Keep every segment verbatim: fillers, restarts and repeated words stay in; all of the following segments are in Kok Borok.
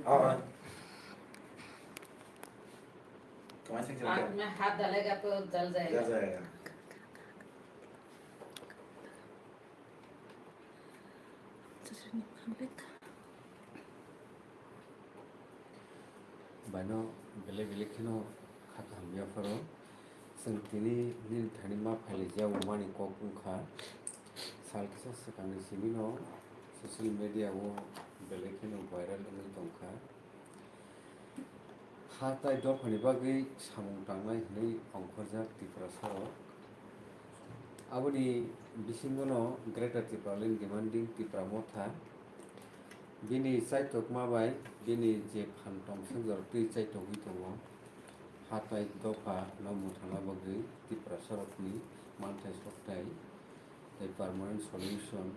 हाँ, हाँ। कमाई से चल हाथ गया। में हाथ डालेगा तो जल जाएगा। जल जाएगा। Baino belai belai kheno kha kaham ya pharo. Chwng tini nini thani ma phailaijak wngmani kok wngkha. Sal kisa swkangni simi no social media o belai kheno viral wngwi tongkha. Ha tai dophani bagwi samung tangnai hwnwi ongkhorjak Tiprasarok. Aboni bisingono Greater Tipraland Demanding Tipra Motha, bini chaitokma bai bini je phan tong swngjorok twi chaitogwi tongo. Ha tai dopha no mwthangna bagwi Tiprasarokni manthai sokthai tei permanent solution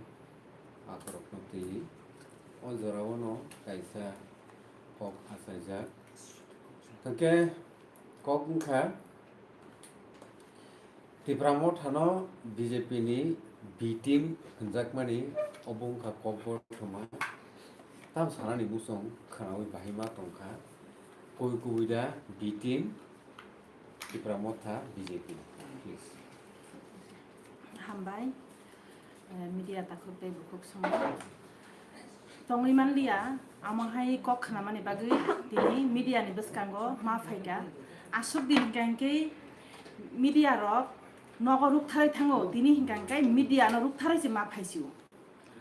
akhorokno twi o jorao no kaisa kok achaijak. Hwnkhe kok wngkha Tipra Mothano B J P ni B team hwnjakmani, obo wngkha kokborok thwma. Tam sanani muchung khwnaui bahai ma tongkha. Kubui kubui da B team, Tipra Motha, B J P. Please. Hambai, eh, media takhuk tei bukhuk songwi. Tongwi manliya, amo hai kok khnamani bagwi tini media ni bwskango ma phaikha. Aswk din hwnkhe media rok nogo ruktharwi thango, tini hwnkhe media no ruktharwi se ma phaisio.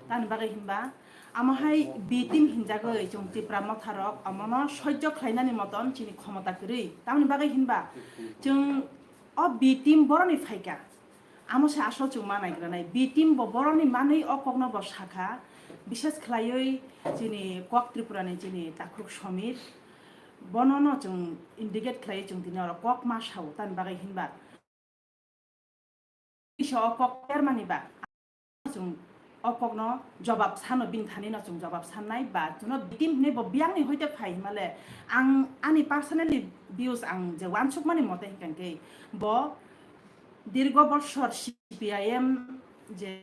Tamni bagwi hinba, amo hai B team hinjagwi chwng Tipra Motha rok omono sojjo khlainani moton chini khomota kwrwi. Tamni bagwi hinba, chwng o B team boroni phaikha. Amo se asol chwng ma naigranai. B team bo boroni manwi o kokno bo sakha. Bishes khlaiwi chini kok Tripura ni chini takhuk Somir. Bono no chwng indicate khlaiwi chwng tini oro kok ma sao. Tamni bagwi hinba, kisa o kok permani ba chwng o kokno jobab sano, bini thani no chwng jobab sannai ba chwngno B team hinwi bo biyangni hoite phai himale ang ani personally views ang je wansukmani mote hinkhe bo dirgo bosor C P I M je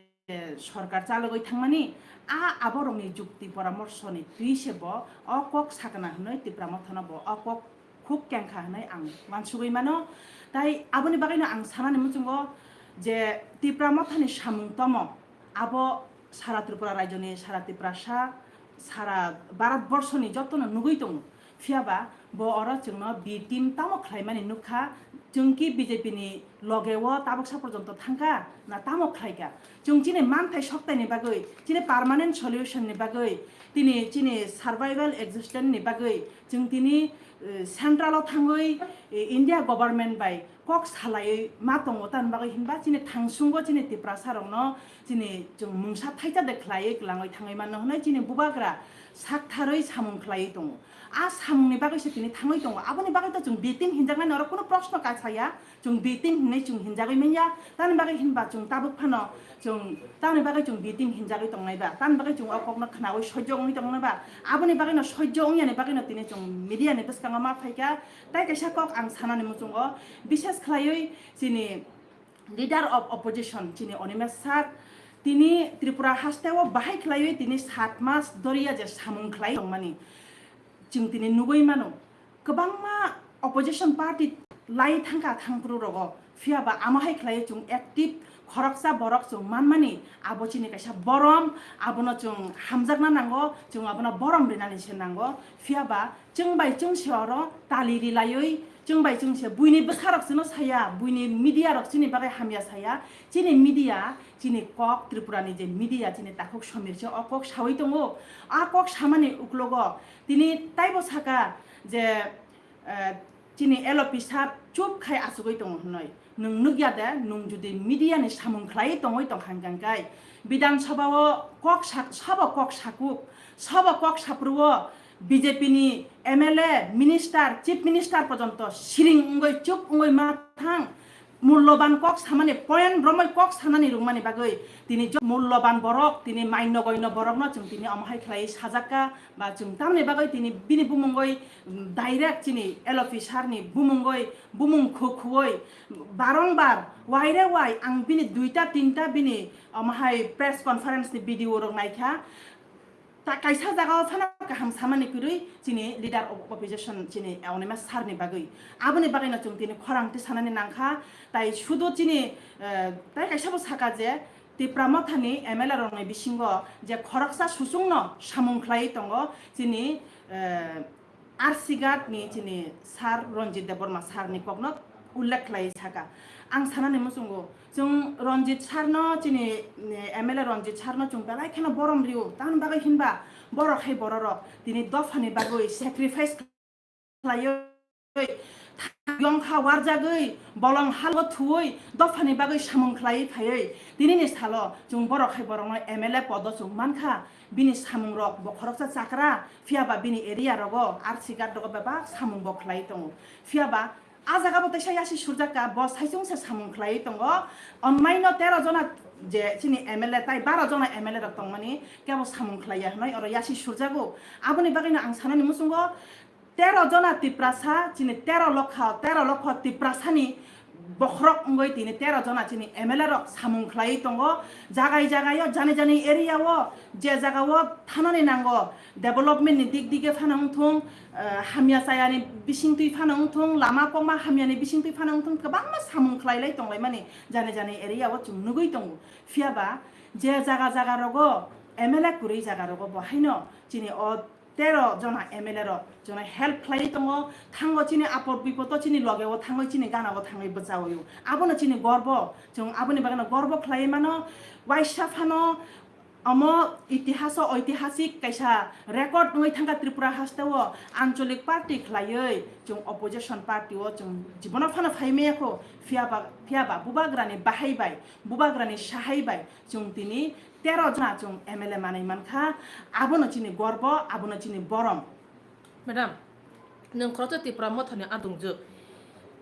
sorkar chalogwi thangmani a aborokni jukti poramorsoni twi se bo o kok sakna hwnwi Tipra Mothano bo o kok khuk kengkha hwnwi ang wansugwi mano. Tai aboni bagwino ang sanani muchungo je Tipra Mothani samung tomo abo sara Tripura rajyoni, sara Tiprasa, sara Bharat borshoni jotono nugwi tongo. Phiyaba bo oro chwngno B team tamo khlaimani nukha, chwng ki B J P ni loge o tabuksa porjonto thangkha na tamo khlaikha? Chwng chini manthai soktaini bagwi, chini permanent solution ni bagwi, tini chini survival existence ni bagwi chwng tini, eh, central o thangwi, eh, India government bai kok salaiwi ma tongo, tamni bagwi hinba chini thangsungo chini Tiprasa rokno chini chwng mungsa thaisa de khlaiwi kwlangwi thangwi mano hwnwi chini bubagra saktharwi samung khlaiwi tongo. A samungni bagwi se tini thangwi tongo, aboni bagwi to chwng B team hinjaknani oro kunu proshno kasaya, chwng B team hinwi chwng hinjagwi manya. Tamni bagwi hinba chwng tabuk phano chwng tamni bagwi chwng B team hinjagwi tongnai ba, tamni bagwi chwng o kokno khnaui sojjo wngwi tongnai ba, aboni bagwino sojjo wngyani bagwino tini chwng media ni bwskango ma phaikha. Tai kaisa kok ang sanani muchungo, bishes khlaiwi chini leader of opposition chini Animesh sir, tini Tripura hasteo bahai khlaiwi tini sat mas doriya je samung khlai tongmani chwng tini nugwi mano. Kwbangma opposition party lai thangkha thangphuru rogo, phiyaba amo hai khlaiwi chwng active khoroksa borok chwng manmani, abo chini kaisa borom, abono chwng hamjakna nango, chwng abono borom rinani se nango. Phiyaba chwng bai chwng se oro tali rilaiwi, chwng bai chwng se buini bwsarok chwngno saya, buini media rok chini bagwi hamya saya. Chini media, chini kok, Tripura ni je media, chini takhuk Somir se o kok sawi tongo. A kok samani uklogo tini taibo saka je, eh, chini L O P sir chup khai achugwi tongo hwnwi. Nwng nukya de, nwng jodi media ni samung khlaiwi tongwi tongkha hwnkhe, Bidhan Sabha o kok sa-, sabo kok sakuk, sabo kok saphuru o B J P ni M L A, minister, chief minister porjonto siring wngwi chup wngwi ma thang, mulloban kok samani, point romwi kok sanani rwngmani bagwi tini jo-, mulloban borok, tini maino goino borokno chwng tini omo hai khlaiwi sajakka, ba chwng tamni bagwi tini bini bumungwi, mm, direct chini L O P sir ni bumungwi, bumung khu khuwi barongbar waire wai ang bini duita tinta bini omo hai press conference ni video rok naikha. Ta kaisa jagao phano kaham samani kwrwi chini leader of opposition chini Anima sir ni bagwi. Aboni bagwino chwng tini khorang tisanani nangkha. Tai sudu chini, eh, tai kaisa bo saka je Tipra Motha ni M L A rokni bisingo je khoroksa susungno samung khlaiwi tongo chini, eh, R C Ghat ni chini sir Ranjit Debbarma sir ni kokno ullekh khlaiwi saka. Ang sanani muchungo, chwng Ranjit sir no chini, eh, M L A Ranjit sir no chwng belai kheno borom rio. Tamoni bagwi hinba borok hai bororok tini dophani bagwi sacrifice khlaiwi, yongkha warjagwi, bolong halo thuwi dophani bagwi samung khlaiwi phaiwi tinini salo chwng borok hai borokno M L A podo chwng mankha. Bini samungrok bo khoroksa chakra, phiyaba bini area rogo, R C Ghat rogo bebak samung bo khlaiwi tongo. Phiyaba a jaga bo teisa yasi surjak ka, bo saichung se samung khlaiwi tongo. Onlaino tero jona je chini M L A tai baro jona M L A rok tongmani, kebo samung khlaiya hwnwi oro yasi surjago. Aboni bagwino ang sanani muchungo, tero jona Tiprasa, chini tero lokha, tero lokha Tiprasani bokhorok wngwi tini tero jona chini M L A rok samung khlaiwi tongo. Jagai jagaio, jani jani area o, je jagao thanani nango, development ni dik dige phano wngthung, eh, hamya chayani bisingtwi phano wngthung, lama kokma hamyani bisingtwi phano wngthung, kwbangma samung khlailai tonglaimani jani jani area o chwng nugwi tongo. Phiyaba je jaga jaga rogo M L A kwrwi jaga rogo bo haino chini o tero jona M L A rok chwngno help khlaiwi tongo, thango chini apot bipodo chini logeo thangwi chini ganao thangwi bwchaoio. Abono chini gorbo, chwng aboni bagwino gorbo khlaiwi mano. Waisa phano omo itihaso oitihasik kaisa record wngwi thangkha Tripura hasteo ancholik party khlaiwi chwng opposition party o chwng jibono phano phai maya kho, phiyaba, phiyaba bubagrani bahai bai, bubagrani sahai bai chwng tini tero jona chwng M L A manwi mankha, abono chini gorbo, abono chini borom. Madam, nwng khoroksa Tipra Mothani adungjwk.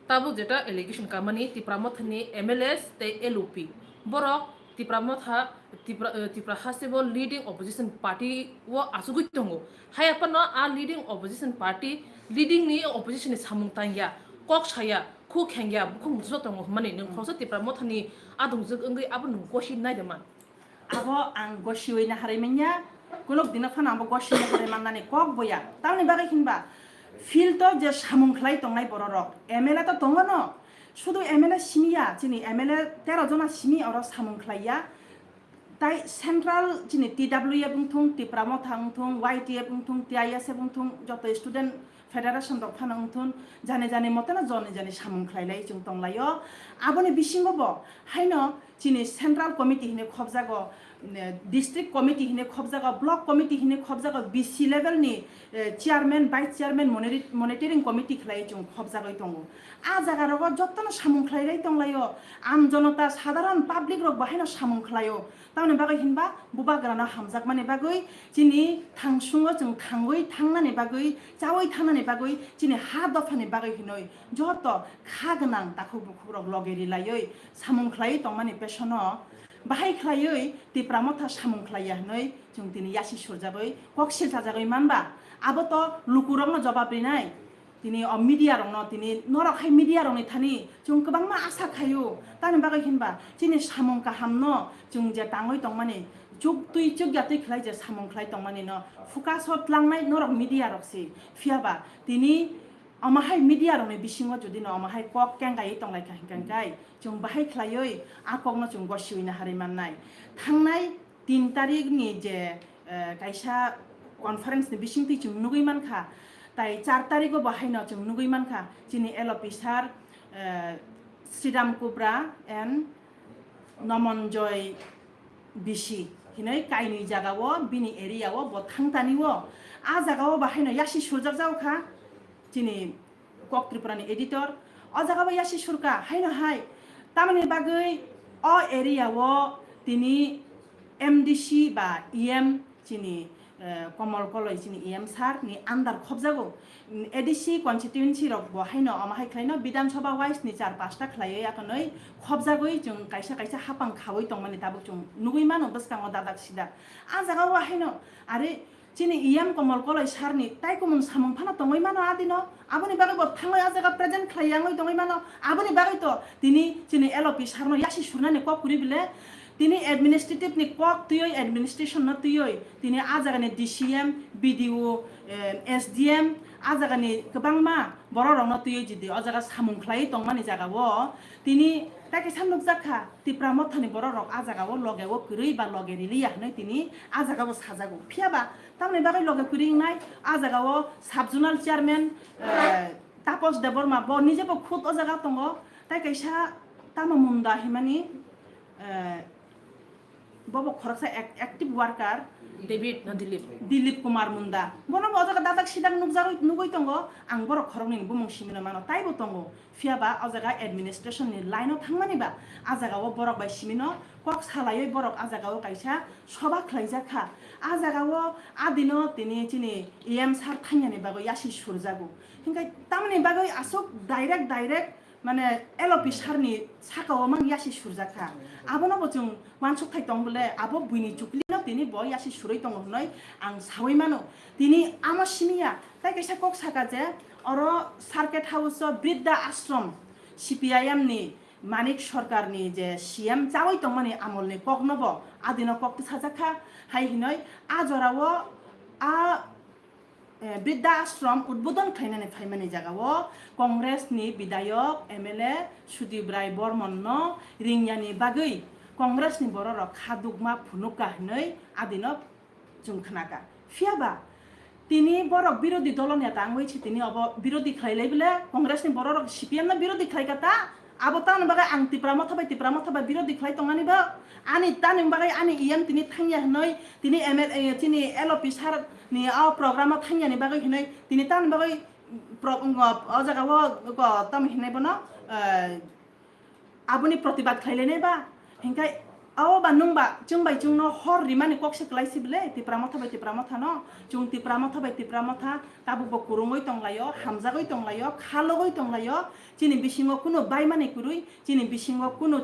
Tabuk jeta allegation kamani Tipra Mothani M L As tei L O P. Borok Tipra Motha, Tipra, eh, Tipra hasteo leading opposition party o achugwi tongo. Haiya phano a leading opposition party, leading ni opposition ni samung tangya, kok saya, khu khengya, bukhuk muchungo tongo hwnmani nwng khoroksa Tipra Mothani adungjwk wngwi abo nwng gosi nairwman. Abo ang gosiwi naharwi manya, kunuk dino phano abo gosi naharwi mannani kok boya. Tamni bagwi hinba field o je samung khlai tongnai bororok, M L A to tongo no, sudu M L A simi ya, chini M L A tero jona simi oro samung khlai ya. Tai central chini T W F wngthung, Tipra Motha wngthung, Y T F wngthung, T I S F wngthung, joto student federation rok phano wngthun, jani jani moteno joni jani samung khlailai chwng tonglaio. Aboni bisingo bo haino chini central committee hinwi khobjago, ne, district committee hinwi khobjago, block committee hinwi khobjago, B C level ni, eh, chairman, vice chairman, moneri-, monitoring committee khlaiwi chwng khobjagwi tongo. A jaga rogo jotono samung khlailai tonglaio, am jonota sadharon public rok bo haino samung khlaio. Tamoni bagwi hinba bubagrano hamjakmani bagwi, chini thangsungo chwng thangwi thangnani bagwi, chawi thangnani bagwi, chini ha dophani bagwi hinwi joto kha gwnang takhuk bukhukrok loge rilaiwi samung khlaiwi tongmani pesono bahai khlaiwi Tipra Motha samung khlaiya hinwi chwng tini yasi surjagwi kok silchajagwi manba. Abo to lukurokno jobab rinai. Tini o media rokno, tini norok hai media rokni thani chwng kwbangma asa khaio. Tamni bagwi hinba chini samung kahamno chwng je tangwi tongmani, chuk twi chuk ya twi khlai je samung khlai tongmani no focus o tlangnai norok media rok se. Phiyaba tini omo hai media rokni bisingo jodi no omo hai kok kengaiwi tonglai kha hinkhe kai chwng bahai khlaiwi a kokno chwng gosiwi naharwi mannai. Thangnai tin tarikni je, eh, kaisa conference ni bisingtwi chwng nugwi mankha, tai char tarigo bo haino chwng nugwi mankha, chini L O P sir, eh, Sridham Kubra and Nomonjoy B C hinwi kainwi jagao bini area o bo thangtani o. A jagao bo haino yasi sujak jao kha. Chini Kok Tripura ni editor, o jaga bo yasi surka, haino hai. Tamoni bagwi o area o tini M D C ba E M chini, eh, Komol Koloi chini E M sir ni under khobjago. A D C constituency rok bo haino omo hai khlaino Bidhan Sabha wise ni char pasta khlaiwi akonoi khobjagwi chwng kaisa kaisa hapang khawi tongmani tabuk chwng nugwi mano bwskango dadak sidak. A jaga o haino are Chini E M Komol Koloi sir ni tai kumung samung phano tongwi mano adino. Aboni bagwi bo thangwi a jaga present khlai yangwi tongwi mano. Aboni bagwi to tini chini L O P sir no yasi surnani kok kwrwi bile Tini administrative ni kok twiwi, administration no twiwi, tini a jaga ni D C M, B D O, eh, S D M, a jaga ni kwbangma borok rok no twiwi jodi o jaga samung khlaiwi tongmani jaga o tini tai kaisa nukjak kha, Tipra Motha ni borok rok a jaga o loge o kwrwi ba loge riliya hinwi tini a jaga o sajago. Phiya ba tamoni bagwi loge kwrwi wngnai, a jaga o sub zonal chairman, eh, Tapos Debbarma bo nije bo khud o jaga tongo, tai kaisa tamo Munda himani, eh, bobo khoroksa ac-, active worker David na Dilip. Dilip Kumar Munda. Bono bo o jaga dadak sidak nukjagwi, nugwi tongo. Ang borok khoroknwi ni bumung simino mano, taibo tongo. Phiya ba o jaga administration ni line o thangmani ba, a jaga o borok bai simino kok salaiwi borok a jaga o kaisa soba khlaijak kha. A jaga o a dino tini chini E M sir thangyani bagwi yasi surjago. Hinkhe tamoni bagwi aswk direct, direct mane L O P sir ni saka o mang yasi surjak kha. Abono bo chwng uansuk thai tong bole, abo buini chukli no tini bo yasi surwi tongo hinwi ang sawi mano. Tini amo simi ya, tai kaisa kok saka je oro Circuit House o Briddha Ashram, C P I M ni Manik Sarkar ni je C M chawi tongmani amol ni kok no bo adino kok tisajak kha, hai hinwi a jora o a eh, Briddha Ashram udbodon khlainani phaimani jagao Congress ni bidayok M L A Sudip Rai Bormon no ringyani bagwi Congress ni bororok kha dukma phunukha hinwi adino chwng khnakha. Phiya ba tini borok birodhi dolo neta wngwi se tini obo birodhi khlailai bole Congress ni bororok C P M no birodhi khlaikha ta. Abo tamoni bagwi ang Tipra Motha bai Tipra Motha bai birodhi khlai tongmani ba, ani tamoni bagwi ani E M tini thangya hinwi tini M L A chini L O P sir ni o program o thangyani bagwi hinwi tini tamoni bagwi pro-, o jaga o ko tamo hinwi bono, eh, aboni protibad khlai lainai ba, hinkhe o ba nwng ba chwng bai chwng no hor rimani kok se kwlai si bole Tipra Motha bai Tipra Motha no, chwng Tipra Motha bai Tipra Motha tabuk bo kwrwngwi tonglaio, hamjagwi tonglaio, khalogwi tonglaio, chini bisingo kunu baimani kwrwi, chini bisingo kunu,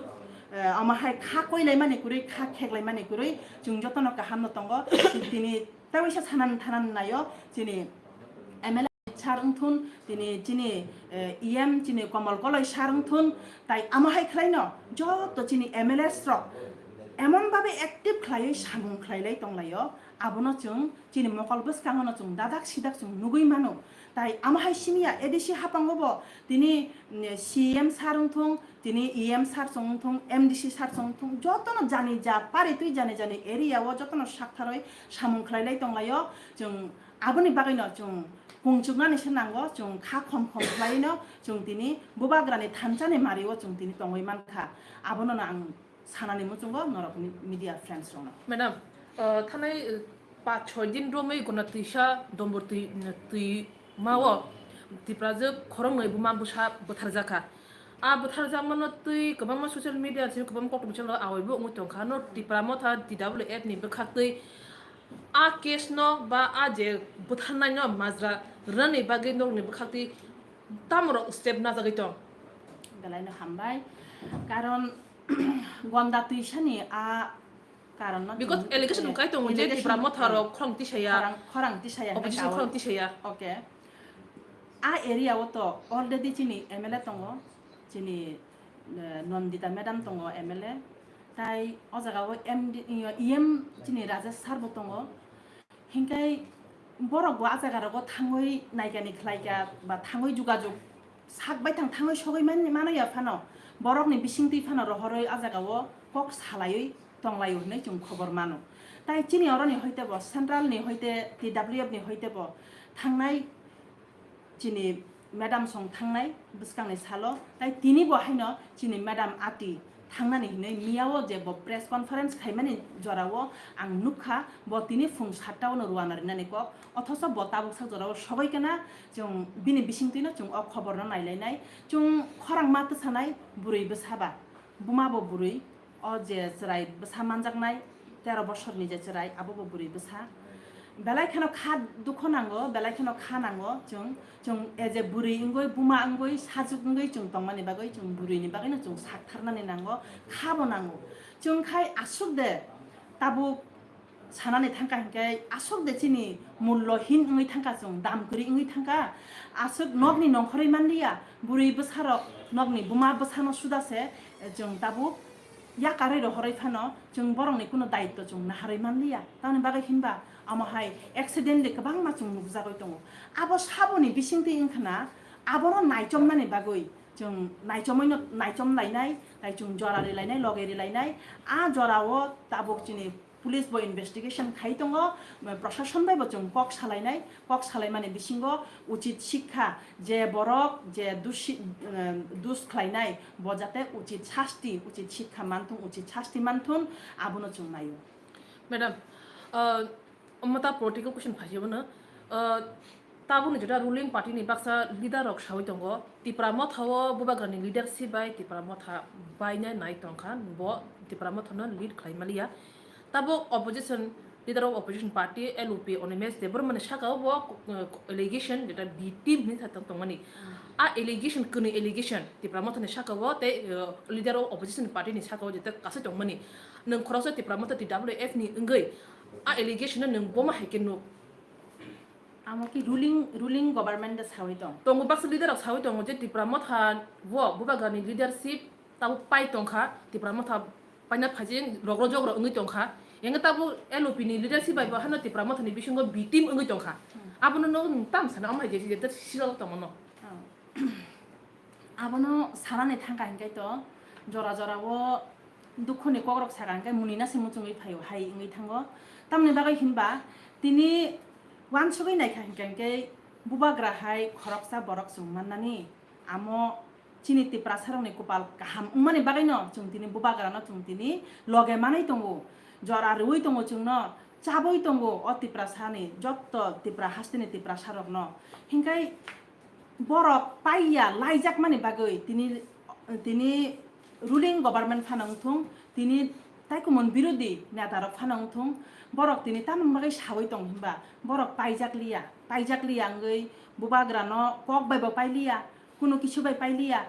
eh, omo hai kha koilaimani kwrwi, kha kheklaimani kwrwi, chwng jotono kaham no tongo. Tini tei waisa sanan thanan naio, chini M L A sir wngthun, tini chini, eh, E M chini Komol Koloi sir wngthun, tai amo hai khlaino joto chini M L As rok emon babe active khlaiwi samung khlailai tonglaio, abono chwng chini mokol bwskango no chwng dadak sidak chwng nugwi mano. Tai amo hai simi ya A D C haphango bo tini, mm, C M sir wngthung, tini E M sir chwng wngthung, M D C sir chwng wngthung, jotono jani ja pari twi jani jani area o jotono saktharwi samung khlailai tonglaio. Chwng aboni bagwino chwng pungchuknani se nango, chwng kha khom khom khlaino chwng tini bubagrani thansa ni mario chwng tini tongwi mankha. Abono no ang sanani muchungo norok mi-, media friends rokno. Madam, uh, thanai, uh, pach choi din romwi gona twisa dombor twi, twi mao Tiprajwk khoroknwi buma bwsa bwtharjakha. A bwtharjakmano twi kwbangma social media simi kwbangma koktwmwi channel aoibo wngwi tongkha. No Tipra Motha T W F ni bwkhaktwi a case no ba a je bwtharnaino majra rwnani bagwi nokni bwkhaktwi tamorok step najagwi tong? Belaino hambai. Karon gonda twisani a karon no because chwng, allegation eh, kai tongo je allegation Tipra Motha rok khorang tisaya, khorang, khorang tisaya, opposition khorang tisaya. Okay. A area o to already chini M L A tongo, chini, eh, Nandita madam tongo M L A, tai o jaga o M D, E M chini Rajesh sir bo tongo. Hinkhe borok bo a jaga rogo thangwi naikani khlaika ba thangwi jugajug sak baithang thangwi sogwi man-, mano ya phano, borokni bisingtwi phano rohorwi a jaga o kok salaiwi tonglaio hinwi chwng khobor mano. Tai chini oroni hoite bo, central ni hoite, T W F ni hoite bo thangnai chini madam song thangnai bwskangni salo, tai tini bo haino chini madam Ati thangnani hinwi miyao je bo press conference khaimani jorao ang nukha, bo tini phung satta ono ruana rinani kok, othoso bo tabuk sak jorao sogwi kana chwng bini bisingtwino chwng o khobor no nailainai. Chwng khorang ma twsanai bwrwi bwsa ba, buma bo bwrwi, o je chwrai bwsa manjaknai tero bosorni je chwrai, abo bo bwrwi bwsa. Belai kheno kha dukho nango, belai kheno kha nango chwng, chwng as a bwrwi wngwi, buma wngwi, sajuk wngwi chwng tongmani bagwi, chwng bwrwini bagwino chwng saktharnani nango, kha bo nango. Chwng khai aswk de tabuk sanani thangkha hinkhe aswk de chini mullohin wngwi thangkha, chwng dam kwrwi wngwi thangkha, aswk nokni nongkhorwi manliya, bwrwi bwsarok nokni buma bwsano suda se chwng tabuk yakarwi rohorwi phano chwng borokni kuno daitto chwng naharwi manliya. Tamni bagwi hinba amo hai accident de kwbangma chwng nukjagwi tongo. Abo saboni bisingtwi wngkhana aboro naichomnani bagwi chwng naichomwino naichom lainai, tai chwng jora rilainai, loge rilainai. A jorao tabuk chini police bo investigation khai tongo, proshason bai bo chwng kok salainai, kok salaimani bisingo uchit sikha je borok je dusi, eh, dus khlainai bo jate uchit sasti, uchit sikha manthung, uchit sasti manthung, abono chwng naio. Madam, uh, omo ta political question phaisio no, uh, tabukni jeta ruling party ni baksa leader rok sawi tongo, Tipra Motha o Bubagra ni leadership bai Tipra Motha baina nai tongkha, bo Tipra Motha no lead khlai maliya. Tabuk opposition, leader of opposition party L O P Animesh Debbarma ni saka o bo, uh, allegation jeta B team hinwi sa tong tongmani. A allegation kwnwi allegation Tipra Motha ni saka o tei, uh, leader of opposition party ni saka o jeta kasai tongmani. Nwng khoroksa Tipra Motha T W F ni wngwi a allegation no nwng bomo hai khe nuk. Amo ki ruling, ruling government da sawi tong. Tongo baksa leader rok sawi tongo je Tipra Motha o Bubagra ni leadership tabuk pai tongkha, Tipra Motha paina phaijeng rogro jogro wngwi tongkha. Yang tabuk L O P ni leadership bai bo hano Tipra Motha ni bisingo B team wngwi tongkha. Hmm. Abono no tam sana amai je je sirok tongmano. Oh. Abono sanani thangkha hinkhe to jora jora o dukhoni kokrok saka hinkhe munina se muchungwi phaio hai wngwi thango. Tamni bagwi hinba tini wansugwi naikha hinkhe hinkhe Bubagra hai khoroksa borok chwng mannani amo chini Tiprasa rokni kopal kaham wngmani bagwino chwng tini Bubagrano chwng tini loge manwi tongo, jora rwui tongo chwngno, chabwi tongo o Tiprasani jotto Tipra hasteni Tiprasa rokno. Hinkhe borok paiya laijakmani bagwi tini, tini ruling government phano wngthung, tini taikumon birodhi neta rok phano wngthung, borok tini tamoni bagwi sawi tong hinba borok paijak liya, paijak liya wngwi Bubagrano kok bai bo pailiya, kunu kisu bai pailiya.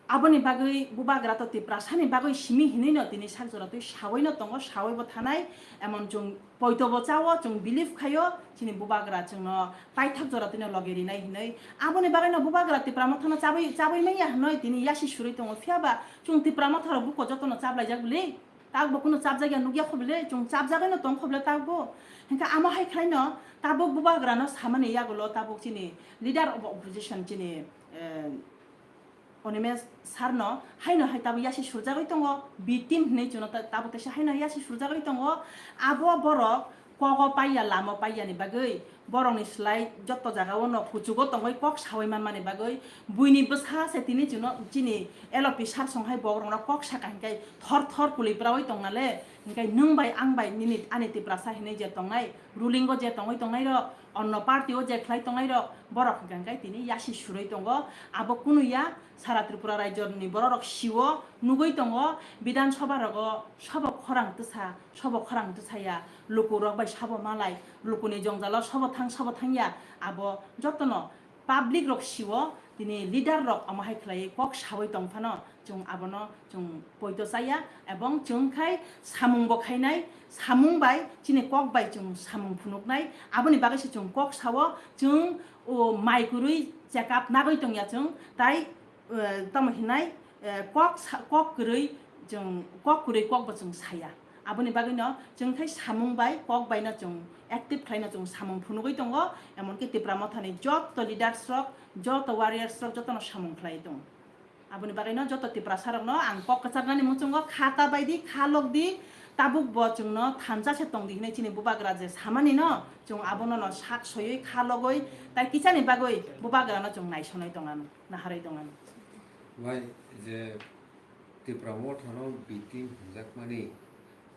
Aboni bagwi Bubagra to Tiprasani bagwi simi hinwi no tini sak jora twi sawi no tongo, sawi bo thanai, emon chwng poito bo chao, chwng believe khaio chini Bubagra chwngno paithak jora twino loge rinai hinwi. Aboni bagwino Bubagra Tipra Mothano chabwi, chabwi manya hinwi tini yasi surwi tongo. Phiya ba chwng Tipra Motha rok buko jotono chablaijak bwle. Takbo kunu chabjakya nukya kho bwle, chwng chabjagwino tong kho bwle takbo. Hinkhe amo hai khlaino tabuk Bubagrano samani yagulo tabuk chini leader of opposition chini, eh, Animesh sir no haino hai tabuk yasi surjagwi tongo, B team hinwi chwngno ta-, tabuk teisa haino yasi surjagwi tongo. Abo borok kogo paiya, lamo paiya ni bagwi borokni slai jotto jagao no kuchugo tongwi kok sawi manmani bagwi buini bwsa se tini chwngno chini L O P sir song hai borokno kok saka hinkhe thor thor kwlwi prawi tongna le, hinkhe nwng bai ang bai nini ani Tiprasa hinwi je tongnai, ruling o je tongwi tongnai rok, onno party o je khlai tongnai rok, borok hinkhe tini yasi surwi tongo. Abo kunu ya, sara Tripura rajyo ni borok rok siwo nugwi tongo, Bidhan Sabha rogo sabo khorang twsa, sabo khorang twsaya, luku rok bai sabo malai, luku ni jongjalo sabo thang, sabo thangya, abo jotono public rok siwo, tini leader rok omo hai khlai kok sawi tong phano, chwng abono chwng poito chaya, ebong chwng khai samung bo khainai, samung bai chini kok bai chwng samung phunuknai, aboni bagwi se chwng kok sao, chwng o mai kwrwi check up nagwi tongya chwng, tai, eh, tamo hinai, eh, kok sa-, kok kwrwi chwng, kok kwrwi kok bo chwng saya. Aboni bagwino chwng khai samung bai kok baino chwng active khlaino chwng samung phunugwi tongo, emonki Tipra Mothani joto leaders rok, joto warriors rok jotono samung khlai tongo. Aboni bagwino joto Tiprasa rokno ang kok kwchaknani muchungo khata baidi, kha lokdi, tabuk bo chwngno thansa se tongdi hinwi chini Bubagra je samani no, chwng abono no sak soywi kha logwi, tai kichani bagwi Bubagrano chwng naisonwi tongano, naharwi tongano. Bai je Tipra Mothano B team hinjakmani,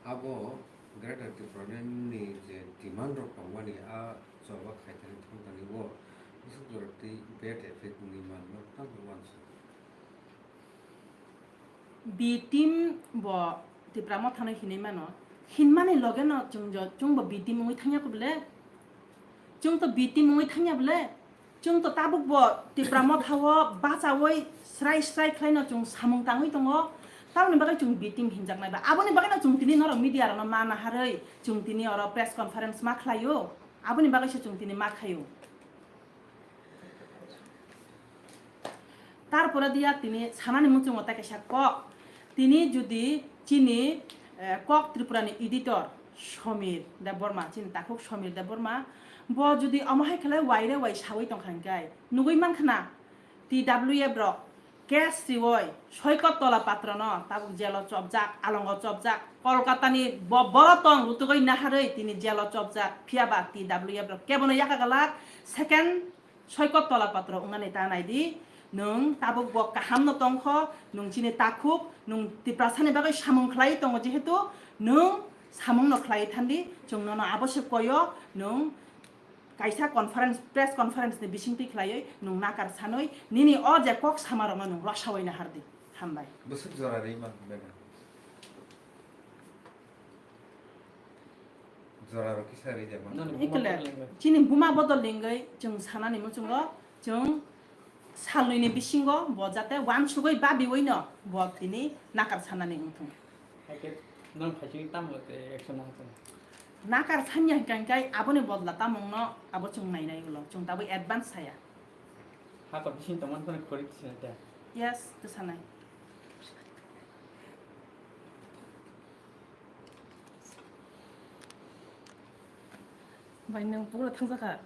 abo Greater Tipraland ni je demand rok tongmani, a choba khaithani thangtani o bwswk jora twi bad effect wngwi manno, tamni uansuk. B team bo Tipra Mothano hinwi mano, hinmani loge no chwng jo, chwng bo B team wngwi thangya kho bwle? Chwng to B team wngwi thangya bwle? Chwng to tabuk bo Tipra Motha o bachawi srai srai khlaino chwng samung tangwi tongo. Tamoni bagwi chwng B team hinjaknai ba. Aboni bagwino chwng tini norok media rokno ma naharwi chwng tini oro press conference ma khlaio. Aboni bagwi se chwng tini ma khaio. Tarpore dia tini sanani muchungo tai kaisa kok. Tini jodi Chini, eh, Kok Tripura ni editor Somir Debbarma, chini takhuk Somir Debbarma, bo jodi omo hai khlai waire wai sawi tongkha hwnkhe, nugwi mankha na T W F rok case riwi Soikot Tola Patrono tabuk jelo chopjak, alongo chopjak, Kolkata ni bo-, boro tong rutugwi naharwi tini jelo chopjak, phiyaba T W F rok kebono yaka galak second Soikot Tola Patro wngnani ta nai di, nwng tabuk bo kaham no tongkho, nwng chini takhuk, nwng Tiprasa ni bagwi samung khlai tongo, jehetu nwng samung no khlai thandi, chwng nono abo se koyo, nwng kaisa conference, press conference ni bisingtwi khlaiwi nwng nakar sanwi nini o je kok sama rokno nwng rosawi nahar di. Hambai. Bwswk jora rwi man bebak. Jora rok kisa rwi de man. Nani Ikle, buma bodol lengwi. Chini buma bodol lengwi chwng sanani muchungo chwng salnwi ni bisingo bo jate wansugwi babiwi no bo tini nakar sanani wngthung. Haikhe nwng phaising tamo te action nang thung. Nakar sanya hwnkhe aboni bodla tamungno abo chwng nainai ulo chwng tabwi advance saya. Hakor bising tongmani phano khori tisina te. Yes, tisanai. Bai nwng pura thangjakha.